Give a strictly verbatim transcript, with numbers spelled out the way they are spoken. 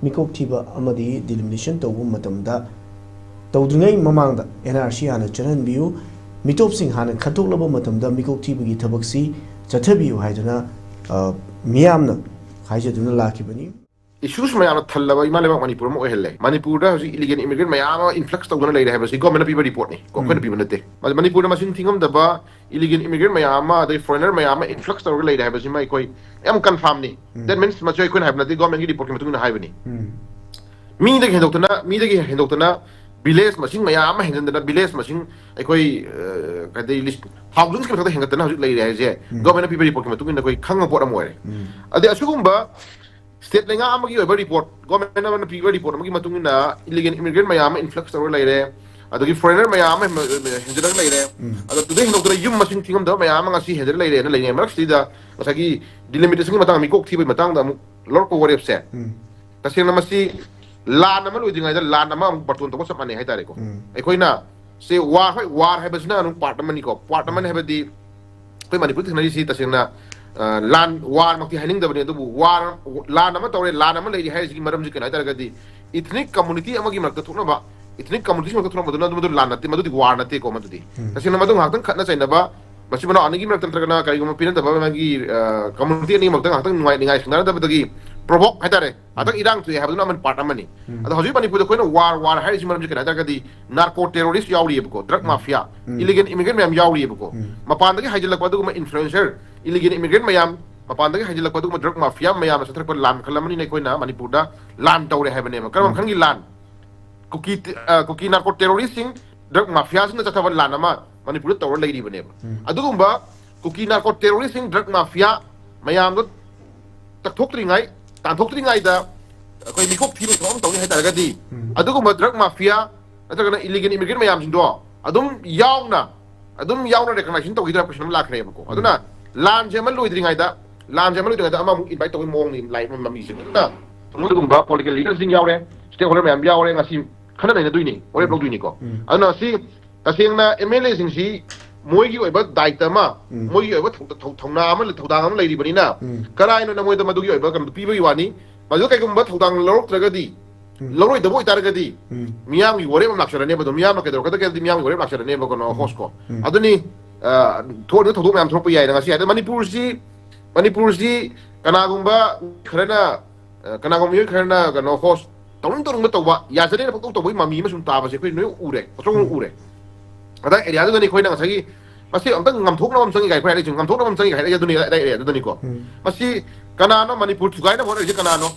ꯃꯤꯀꯣꯛ ꯊꯤꯕ ꯑꯃꯗꯤ ꯗꯤꯂꯤꯃꯤꯅꯦꯁꯟ ꯇꯧꯕ ꯃꯇꯝꯗ ꯇꯧꯗ꯭ꯔꯤꯉꯩ ꯃꯃꯥꯡꯗ ꯑꯦꯟ ꯑꯥꯔ ꯁꯤ ꯍꯥꯟꯅ ꯆꯠꯍꯟꯕꯤꯌꯨ꯫ ꯃꯤꯇꯣꯞꯁꯤꯡ ꯍꯥꯟꯅ ꯈꯟꯗꯣꯛꯂꯕ ꯃꯇꯝꯗ ꯃꯤꯀꯣꯛ ꯊꯤꯕꯒꯤ ꯊꯕꯛꯁꯤ ꯆꯠꯊꯕꯤꯌꯨ ꯍꯥꯏꯗꯨꯅ, ꯑ, ꯃꯤꯌꯥꯝꯅ ꯍꯥꯏꯖꯗꯨꯅ ꯂꯥꯛꯈꯤꯕꯅꯤ꯫ ꯏꯁꯨꯁ ꯃꯌꯥꯝꯅ ꯊꯜꯂꯕ ꯏꯃꯥ ꯂꯩꯕꯥꯛ ꯃꯅꯤꯄꯨꯔ ꯑꯃ ꯑꯣꯏꯍꯜꯂꯦ꯫ ꯃꯅꯤꯄꯨꯔꯗ ꯍꯧꯖꯤꯛ ꯏꯂꯤꯒꯦꯜ ꯏꯃꯤꯒ꯭ꯔꯦꯟ ꯃꯌꯥꯝ ꯑꯃ ꯏꯟꯐ꯭ꯂꯛꯁ ꯇꯧꯗꯨꯅ ꯂꯩꯔꯦ ꯍꯥꯏꯕꯁꯤ ꯒꯣꯔꯃꯦꯟꯅ ꯄꯤꯕ ꯔꯤꯄꯣꯔꯠꯅꯤ, ꯑꯩꯈꯣꯏꯅ ꯄꯤꯕ ꯅꯠꯇꯦ꯫ ꯃꯅꯤꯄꯨꯔꯗ ꯃꯁꯤꯡ ꯊꯤꯉꯝꯗꯕ ꯏꯂꯤꯒꯦꯜ ꯏꯃꯤꯒ꯭ꯔꯦꯟ ꯃꯌꯥꯝ ꯑꯃ, ꯑꯗꯩ ꯐꯣꯔꯦꯅꯔ ꯃꯌꯥꯝ ꯑꯃ ꯏꯟꯐ꯭ꯂꯛꯁ ꯇꯧꯔꯒ ꯂꯩꯔꯦ ꯍꯥꯏꯕꯁꯤꯃ ꯑꯩꯈꯣꯏ ꯌꯥꯝ ꯀꯟꯐꯥꯔꯝꯅꯤ꯫ ꯗꯦꯠ ꯃꯤꯟꯁ ꯃꯁꯤ ꯑꯩꯈꯣꯏꯅ ꯍꯥꯏꯕ ꯅꯠꯇꯦ, ꯒꯣꯔꯃꯦꯟꯒꯤ ꯔꯤꯄꯣꯔꯠꯀꯤ ꯃꯇꯨꯡ ꯏꯟꯅ ꯍꯥꯏꯕꯅꯤ꯫ ꯃꯤꯗꯒꯤ ꯍꯦꯟꯗꯣꯛꯇꯅ, ꯃꯤꯗꯒꯤ ꯍꯦꯟꯗꯣꯛꯇꯅ ꯚꯤꯂꯦꯖ ꯃꯁꯤꯡ ꯃꯌꯥꯝ ꯑꯃ ꯍꯦꯟꯖꯤꯟꯗꯅ, ꯚꯤꯂꯦꯖ ꯃꯁꯤꯡ ꯑꯩꯈꯣꯏ, ꯑ, ꯀꯩ ꯍꯥꯏꯗꯤ, ꯂꯤꯁ-, ꯊꯥꯎꯖꯟꯁꯀꯤ ꯃꯊꯛꯇ ꯍꯦꯟꯒꯠꯇꯅ ꯍꯧꯖꯤꯛ ꯂꯩꯔꯦ ꯍꯥꯏꯁꯦ ꯒꯣꯔꯃꯦꯟꯅ ꯄꯤꯕ ꯔꯤꯄꯣꯔꯠꯀꯤ ꯃꯇꯨꯡ ꯏꯟꯅ ꯑꯩꯈꯣꯏ ꯈꯪꯕ ꯄꯣꯠ ꯑꯃ ꯑꯣꯏꯔꯦ꯫ ꯑꯗꯩ ꯑꯁꯤꯒꯨꯝꯕ ꯁ꯭ꯇꯦꯠ ꯂꯩꯉꯥꯛ ꯑꯃꯒꯤ ꯑꯣꯏꯕ ꯔꯤꯄꯣꯔꯠ, ꯒꯣꯔꯃꯦꯟ ꯑꯃꯅ ꯄꯤꯕ ꯔꯤꯄꯣꯔꯠ ꯑꯃꯒꯤ ꯃꯇꯨꯡ ꯏꯟꯅ ꯏꯂꯤꯒꯦꯜ ꯏꯃꯤꯒ꯭ꯔꯦꯟ ꯃꯌꯥꯝ ꯑꯃ ꯏꯟꯐ꯭ꯂꯛꯁ ꯇꯧꯔ ꯂꯩꯔꯦ, ꯑꯗꯒꯤ ꯐꯣꯔꯦꯅꯔ ꯃꯌꯥꯝ ꯑꯃ ꯍꯦꯟꯖꯤꯜꯂꯒ ꯂꯩꯔꯦ, ꯑꯗꯣ ꯑꯗꯨꯗꯩ ꯍꯦꯟꯗꯣꯛꯇꯅ ꯌꯨꯝ ꯃꯁꯤꯡ ꯊꯤꯉꯝꯗꯕ ꯃꯌꯥꯝ ꯑꯃ ꯉꯁꯤ ꯍꯦꯟꯖꯤꯜꯂ ꯂꯩꯔꯦꯅ ꯂꯩꯔꯤꯉꯩ ꯃꯔꯛꯁꯤꯗ ꯉꯁꯥꯏꯒꯤ ꯗꯤꯂꯤꯃꯤꯇꯦꯁꯟꯒꯤ ꯃꯇꯥꯡꯗ, ꯃꯤꯀꯣꯛ ꯊꯤꯕꯒꯤ ꯃꯇꯥꯡꯗ ꯑꯃꯨꯛ ꯂꯧꯔꯛꯄ ꯋꯥꯔꯦꯞꯁꯦ ꯇꯁꯦꯡꯅ ꯃꯁꯤ ꯂꯥꯟ ꯑꯃ ꯂꯣꯏꯗ꯭ꯔꯤꯉꯩꯗ ꯂꯥꯟ ꯑꯃ ꯑꯃꯨꯛ ꯕꯥꯔꯇꯣꯟ ꯇꯧꯕ ꯆꯞ ꯃꯥꯟꯅꯩ ꯍꯥꯏꯇꯥꯔꯦꯀꯣ꯫ ꯑꯩꯈꯣꯏꯅ ꯁꯤ ꯋꯥꯔ, ꯍꯣꯏ, ꯋꯥꯔ ꯍꯥꯏꯕꯁꯤꯅ ꯑꯗꯨꯝ ꯄꯥꯔꯠ ꯑꯃꯅꯤꯀꯣ, ꯄꯥꯔꯠ ꯑꯃꯅꯤ ꯍꯥꯏꯕꯗꯤ ꯑꯩꯈꯣꯏ ꯃꯅꯤꯄꯨꯔꯗ ꯊꯦꯡꯅꯔꯤꯁꯤ ꯇꯁꯦꯡꯅ, ꯑ, ꯂꯥꯟ, ꯋꯥꯔꯃꯛꯇꯤ ꯍꯥꯏꯅꯤꯡꯗꯕꯅꯤ, ꯑꯗꯨꯕꯨ ꯋꯥꯔ, ꯂꯥꯟ ꯑꯃ ꯇꯧꯔꯦ, ꯂꯥꯟ ꯑꯃ ꯂꯩꯔꯤ ꯍꯥꯏꯔꯤꯁꯤꯒꯤ ꯃꯔꯝꯁꯤ ꯀꯩꯅꯣ ꯍꯥꯏꯇꯥꯔꯒꯗꯤ ꯏꯊꯅꯤꯛ ꯀꯝꯃꯨꯅꯤꯇꯤ ꯑꯃꯒꯤ ꯃꯔꯛꯇ ꯊꯣꯛꯅꯕ, ꯏꯊꯅꯤꯛ ꯀꯝꯃꯨꯅꯤꯇꯤ ꯃꯔꯛꯇ ꯊꯣꯛꯅꯕꯗꯨꯅ ꯑꯗꯨ ꯃꯗꯨ ꯂꯥꯟ ꯅꯠꯇꯦ, ꯃꯗꯨꯗꯤ ꯋꯥꯔ ꯅꯠꯇꯦꯀꯣ꯫ ꯃꯗꯨꯗꯤ ꯇꯁꯦꯡꯅ ꯃꯗꯨ ꯉꯥꯏꯍꯥꯛꯇꯪ ꯈꯠꯅ ꯆꯩꯅꯕ, ꯃꯆꯤꯟ ꯃꯅꯥꯎ ꯑꯅꯤꯒꯤ ꯃꯔꯛꯇ ꯅꯠꯇ꯭ꯔꯒꯅ ꯀꯔꯤꯒꯨꯝꯕ ꯄꯤꯅꯗꯕ ꯑꯃꯒꯤ, ꯑ, ꯀꯝꯃꯨꯅꯤꯇꯤ ꯑꯅꯤꯒꯤ ꯃꯔꯛꯇ ꯉꯥꯏꯍꯥꯛꯇꯪ ꯅꯨꯡꯉꯥꯏ ꯅꯤꯡꯉꯥꯏ ꯁꯤꯡꯅꯗꯕꯗꯒꯤ ꯄ꯭ꯔꯣꯚꯣꯛ ꯍꯥꯏꯇꯥꯔꯦ, ꯉꯥꯏꯍꯥꯛꯇꯪ ꯏꯔꯥꯡ ꯊꯣꯛꯑꯦ ꯍꯥꯏꯕꯗꯨꯅ ꯑꯃꯅ ꯄꯥꯔꯠ ꯑꯃꯅꯤ꯫ ꯑꯗꯣ ꯍꯧꯖꯤꯛ ꯃꯅꯤꯄꯨꯔꯗ ꯑꯩꯈꯣꯏꯅ ꯋꯥꯔ, ꯋꯥꯔ ꯍꯥꯏꯔꯤꯁꯤ ꯃꯔꯝꯁꯤ ꯀꯩꯅꯣ ꯍꯥꯏꯇꯥꯔꯒꯗꯤ ꯅꯥꯔꯀꯣ ꯇꯦꯔꯣꯔꯤꯁ ꯌꯥꯎꯔꯤꯑꯕꯀꯣ, ꯗ꯭ꯔꯒ ꯃꯥꯐꯤꯌꯥ, ꯏꯂꯤꯒꯦꯜ ꯏꯃꯤꯒ꯭ꯔꯦꯟ ꯃꯌꯥꯝ ꯌꯥꯎꯔꯤꯑꯕꯀꯣ꯫ ꯃꯄꯥꯟꯗꯒꯤ ꯍꯥꯏꯖꯤꯜꯂꯛꯄ ꯑꯗꯨꯒꯨꯝꯕ ꯏꯟꯐ꯭ꯂꯨꯌꯦꯟꯁꯔ, ꯏꯂꯤꯒꯦꯜ ꯏꯃꯤꯒ꯭ꯔꯦꯟ ꯃꯌꯥꯝ, ꯃꯄꯥꯟꯗꯒꯤ ꯍꯥꯏꯖꯤꯜꯂꯛꯄ ꯑꯗꯨꯒꯨꯝꯕ ꯗ꯭ꯔꯒ ꯃꯥꯐꯤꯌꯥ ꯃꯌꯥꯝꯅ ꯆꯠꯊꯔꯛꯄ ꯂꯥꯟ ꯃꯈꯜ ꯑꯃꯅꯤꯅ ꯑꯩꯈꯣꯏꯅ ꯃꯅꯤꯄꯨꯔꯗ ꯂꯥꯟ ꯇꯧꯔꯦ ꯍꯥꯏꯕꯅꯦꯕ꯫ ꯀꯔꯝꯕ ꯃꯈꯜꯒꯤ ꯂꯥꯟ? ꯀꯨꯀꯤ, ꯑ, ꯀꯨꯀꯤ ꯅꯥꯔꯀꯣ ꯇꯦꯔꯣꯔꯤꯁꯁꯤꯡ, ꯗ꯭ꯔꯒ ꯃꯥꯐꯤꯌꯥꯁꯤꯡꯅ ꯆꯠꯊꯕ ꯂꯥꯟ ꯑꯃ ꯃꯅꯤꯄꯨꯔꯗ ꯇꯧꯔ ꯂꯩꯔꯤꯕꯅꯦꯕ꯫ ꯑꯗꯨꯒꯨꯝꯕ ꯀꯨꯀꯤ ꯅꯥꯔꯀꯣ ꯇꯦꯔꯣꯔꯤꯁꯁꯤꯡ, ꯗ꯭ꯔꯒ ꯃꯥꯐꯤꯌꯥ ꯃꯌꯥꯝꯗꯣ ꯇꯛꯊꯣꯛꯇ꯭ꯔꯤꯉꯩ, ꯇꯥꯟꯊꯣꯛꯇ꯭ꯔꯤꯉꯩꯗ ꯑꯩꯈꯣꯏ ꯃꯤꯀꯣꯛ ꯊꯤꯕ ꯊꯕꯛ ꯑꯃ ꯇꯧꯅꯤ ꯍꯥꯏꯇꯥꯔꯒꯗꯤ, ꯑꯗꯨꯒꯨꯝꯕ ꯗ꯭ꯔꯒ ꯃꯥꯐꯤꯌꯥ ꯅꯠꯇ꯭ꯔꯒꯅ ꯏꯂꯤꯒꯦꯜ ꯏꯃꯤꯒ꯭ꯔꯦꯟ ꯃꯌꯥꯝꯁꯤꯡꯗꯣ ꯑꯗꯨꯝ ꯌꯥꯎꯅ, ꯑꯗꯨꯝ ꯌꯥꯎꯅ ꯔꯦꯀꯒꯅꯥꯏꯖꯦꯁꯟ ꯇꯧꯈꯤꯗ꯭ꯔꯥ ꯀꯣꯏꯁꯟ ꯑꯃ ꯂꯥꯛꯈ꯭ꯔꯦꯕꯀꯣ꯫ ꯑꯗꯨꯅ ꯂꯥꯟꯁꯦ ꯑꯃ ꯂꯣꯏꯗ꯭ꯔꯤꯉꯩꯗ, ꯂꯥꯟꯁꯦ ꯑꯃ ꯂꯣꯏꯗ꯭ꯔꯤꯉꯩꯗ ꯑꯃꯃꯨꯛ ꯏꯟꯚꯥꯏꯠ ꯇꯧꯕꯒꯤ ꯃꯑꯣꯡꯅꯤ ꯂꯥꯛꯏꯕ ꯃꯃꯤꯁꯦ꯫ ꯑꯗꯨꯅ ꯑꯗꯨꯒꯨꯝꯕ ꯄꯣꯂꯤꯇꯤꯀꯦꯜ ꯂꯤꯗꯔꯁꯤꯡ ꯌꯥꯎꯔꯦ, ꯁ꯭ꯇꯦꯛ ꯍꯣꯜꯗꯔ ꯃꯌꯥꯝ ꯌꯥꯎꯔꯦ, ꯉꯁꯤ ꯈꯟꯅ ꯅꯩꯅꯗꯣꯏꯅꯤ, ꯋꯥꯔꯦꯞ ꯂꯧꯗꯣꯏꯅꯤꯀꯣ꯫ ꯑꯗꯨꯅ ꯁꯤ ꯇꯁꯦꯡꯅ ꯑꯦꯝ ꯑꯦꯜ ꯑꯦꯁꯤꯡꯁꯤ ꯃꯣꯏꯒꯤ ꯑꯣꯏꯕ ꯗꯥꯏꯇ ꯑꯃ, ꯃꯣꯏꯒꯤ ꯑꯣꯏꯕ ꯊꯧ-, ꯊꯧ-, ꯊꯧꯅꯥ ꯑꯃ, ꯊꯧꯗꯥꯡ ꯑꯃ ꯂꯩꯔꯤꯕꯅꯤꯅ ꯀꯔꯥꯏꯅꯣꯅ ꯃꯣꯏꯗ ꯃꯗꯨꯒꯤ ꯑꯣꯏꯕ ꯀꯩꯅꯣ ꯄꯤꯕꯒꯤ ꯋꯥꯅꯤ꯫ ꯃꯗꯨ ꯀꯩꯒꯨꯝꯕ ꯊꯧꯗꯥꯡ ꯂꯧꯔꯛꯇ꯭ꯔꯒꯗꯤ, ꯎꯝ. ꯂꯧꯔꯣꯏꯗꯕ ꯑꯣꯏꯇꯥꯔꯒꯗꯤ, ꯎꯝ. ꯃꯤꯌꯥꯝꯒꯤ ꯋꯥꯔꯦꯞ ꯑꯃ ꯂꯥꯛꯆꯔꯅꯦꯕ꯫ ꯑꯗꯣ ꯃꯤꯌꯥꯝꯅ ꯀꯩꯗꯧꯔꯛꯀꯗꯒꯦ ꯍꯥꯏꯕꯗꯤ ꯃꯤꯌꯥꯝꯒꯤ ꯋꯥꯔꯦꯞ ꯂꯥꯛꯆꯔꯅꯦꯕꯀꯣ, ꯅꯣ ꯎꯝ. ꯍꯣꯁꯀꯣ꯫ ꯎꯝ. ꯑꯗꯨꯅꯤ, ꯑ, ꯊꯣꯛꯑꯗꯤ ꯊꯧꯗꯣꯛ ꯃꯌꯥꯝ ꯊꯣꯛꯂꯛꯄ ꯌꯥꯏꯅ ꯉꯁꯤ ꯍꯥꯏꯗꯤ ꯃꯅꯤꯄꯨꯔꯁꯤ, ꯃꯅꯤꯄꯨꯔꯁꯤ ꯀꯅꯥꯒꯨꯝꯕ ꯈꯔꯅ, ꯑ, ꯀꯅꯥꯒꯨꯝꯕ ꯃꯤꯑꯣꯏ ꯈꯔꯅ ꯀꯩꯅꯣ ꯍꯣꯁ ꯇꯧꯅꯤꯡ ꯇꯧꯅꯤꯡꯕ ꯇꯧꯕ, ꯌꯥꯖꯗꯦꯅ ꯄꯪꯇꯧ ꯇꯧꯕꯒꯤ ꯃꯃꯤ ꯑꯃ ꯁꯨꯝ ꯇꯥꯕꯁꯦ ꯑꯩꯈꯣꯏ ꯂꯣꯏ ꯎꯔꯦ, ꯑꯆꯧꯕ ꯎꯝ. ꯎꯔꯦ꯫ ꯑꯗꯥꯏ ꯑꯦꯔꯤꯌꯥꯗꯨꯗꯅꯤ ꯑꯩꯈꯣꯏꯅ ꯉꯁꯥꯏꯒꯤ ꯃꯁꯤ ꯑꯝꯇꯪ ꯉꯝꯊꯣꯛꯅꯕ ꯑꯃ ꯆꯪꯉꯤ ꯀꯥꯏ ꯑꯩꯈꯣꯏ ꯍꯥꯏꯔꯛꯏꯁꯦ, ꯉꯝꯊꯣꯛꯅꯕ ꯑꯃ ꯆꯪꯉꯤ ꯀꯥꯏ ꯍꯥꯏꯔꯛꯏꯁꯦ ꯑꯗꯨꯅꯤ, ꯑꯗꯥꯏ ꯑꯦꯔꯤꯌꯥꯗꯨꯗꯅꯤꯀꯣ꯫ ꯎꯝ. ꯃꯁꯤ ꯀꯅꯥꯅꯣ ꯃꯅꯤꯄꯨꯔ ꯊꯨꯒꯥꯏꯅꯕ ꯍꯣꯠꯅꯔꯤꯁꯦ ꯀꯅꯥꯅꯣ?